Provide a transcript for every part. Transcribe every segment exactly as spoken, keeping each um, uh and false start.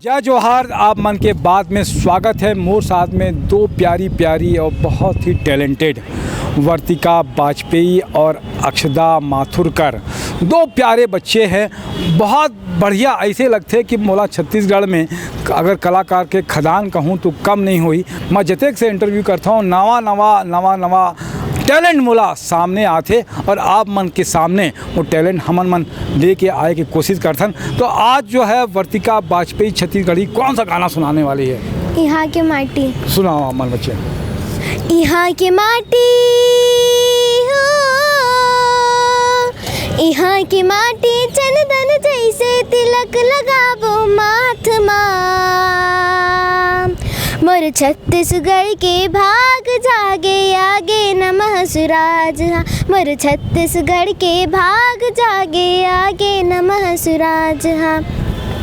जय जोहार, आप मन के बात में स्वागत है। मोर साथ में दो प्यारी प्यारी और बहुत ही टैलेंटेड वर्तिका बाजपेयी और अक्षदा माथुरकर, दो प्यारे बच्चे हैं। बहुत बढ़िया, ऐसे लगथे कि मोला छत्तीसगढ़ में अगर कलाकार के खदान कहूँ तो कम नहीं होही। मैं जतेक से इंटरव्यू करता हूँ, नवा नवा नवा नवा टैलेंट मोला सामने आथे और आप मन के सामने वो टैलेंट हमन मन लेके आए के कोशिश करथन। तो आज जो है वर्तिका बाजपेयी छत्तीसगढ़ी कौन सा गाना सुनाने वाली है? इहाँ के माटी। सुनाओ आप मन बच्चे। इहाँ के माटी हो, इहाँ के माटी चंदन जैसे तिलक लगाबो माथ मा। मोर छत्तीसगढ़ के भाग जागे आगे नमः सुराज हा। मोर छत्तीसगढ़ के भाग जागे आगे नमः सुराज हा।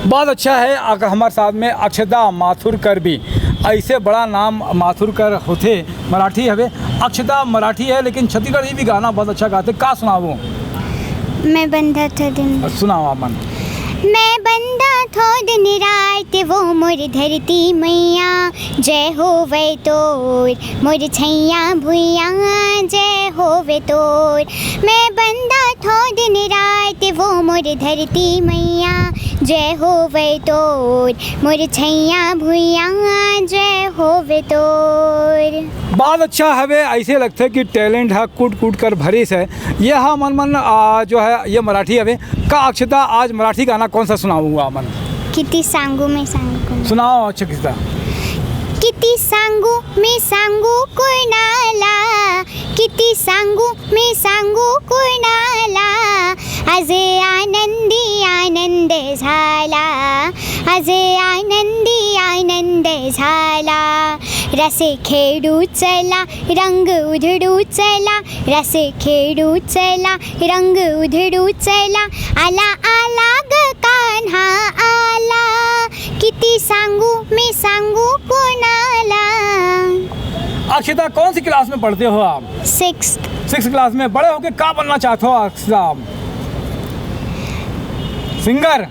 बहुत अच्छा है। अगर हमारे साथ में अक्षदा माथुरकर भी, ऐसे बड़ा नाम माथुरकर होथे, मराठी हवे, अक्षदा मराठी है लेकिन छत्तीसगढ़ी भी गाना बहुत अच्छा गाथे। का सुनाबो? मैं बंधा थो दिन। सुनाओ आप मन। मैं बंधा थो दिन रात वो मोर धरती मैया, जय होवे तोर मोर छैया भुइया, जय होवे तोर। मैं बंधा थो दिन रात वो मोर धरती मैया, जय होवे तोर मोर छैया भुइया, जय होवे तोर। बहुत अच्छा हवे, ऐसे लगथे कि टैलेंट ह कूट कूट कर भरिस है। ये हा मन मन, आ, जो है ये मराठी हवे। का अक्षता आज मराठी गाना कौन सा सुनाऊंगा मन? किती सांगू मी सांगू कोण? सुनाओ अच्छा किसका। किती सांगू मी सांगू कोणाला, किती सांगू मी सांगू कोणाला, आज आनंदी आनंद झाला, आज आनंदी आनंद झाला. रसे खेळू चला, रंग उधळू चला, रसे खेळू चला, रंग उधळू चला. आला आला ग कान्हा आला, किती सांगू मी सांगू कोणाला. अक्षता, कौन सी क्लास में पढ़ते हो आप? सिक्स्थ। सिक्स क्लास में। बड़े होके का बनना चाहते हो अक्षता आप? सिंगर।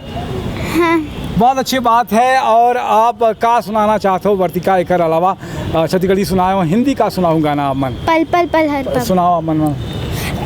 हाँ। बहुत अच्छी बात है। और आप का सुनाना चाहते हो वर्तिका, एकर अलावा, अ, छत्तीसगढ़ी सुनाए हो, हिंदी का सुनाओ गाना आप मन? पल पल पल हर पल। सुनाओ आप मन।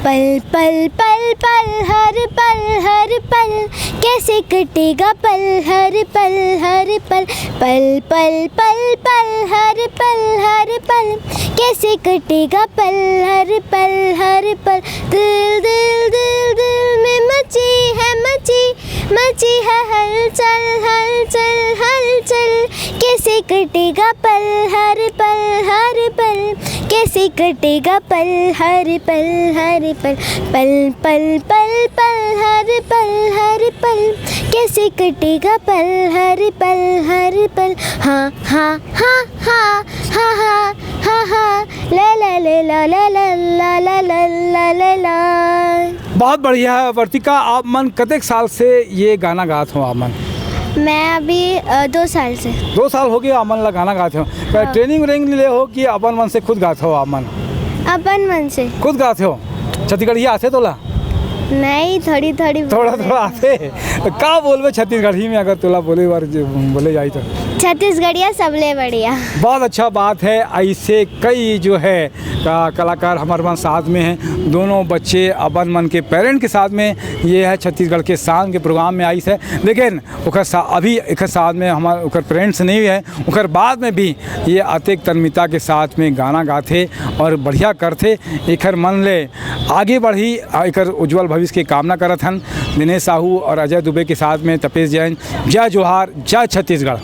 पल पल पल पल हर पल हर पल, कैसे कटेगा पल हर पल हर पल, पल पल पल पल हर पल हर पल, कैसे कटेगा पल हर पल हर पल. दिल दिल दिल दिल में मची है मची, मची है हलचल हलचल हलचल, कैसे कटेगा पल हर पल हर पल, कैसे कटेगा पल हर पल हर पल, पल पल पल पल हर पल हर पल, कैसे कटेगा पल हर पल हर पल. हाँ हाँ हाँ हाँ हाँ हाँ हाँ हाँ, ला ला ले ला ला ला ला ला ला ला ला ला. बहुत बढ़िया है वर्तिका, आप मन कतेक साल से ये गाना गात हो आप मन? मैं अभी, अ, दो साल से। दो साल हो गए आप मन ला गाना गात हो। हाँ। ट्रेनिंग व्रेनिंग ले हो कि अपन मन से खुद गात हो आप मन? अपन मन से। खुद गात हो? छत्तीसगढ़िया आथे तोला? नहीं, थोड़ी थोड़ी थोड़ा बोले। थोड़ा आथे। तो का बोलबे छत्तीसगढ़ी में अगर तोला बोले बार जे बोले जाए तो? छत्तीसगढ़िया सबले बढ़िया। बहुत अच्छा बात है। ऐसे कई जो है का-, कलाकार हमारे मन साथ में हैं। दोनों बच्चे अपन मन के पेरेंट के साथ में ये है छत्तीसगढ़ के शान के प्रोग्राम में आइस है। लेकिन ओकर सा-, अभी एकर साथ में हमार ओकर पेरेंट्स नहीं है, ओकर बाद में भी ये अतेक तन्मिता के साथ में गाना गाथे और बढ़िया करथे। एकर मन ले आगे बढ़ी, आ, एकर उज्जवल भविष्य के कामना करत हन। दिनेश साहू और अजय दुबे के साथ में तपेश जैन। जय जोहार, जय छत्तीसगढ़।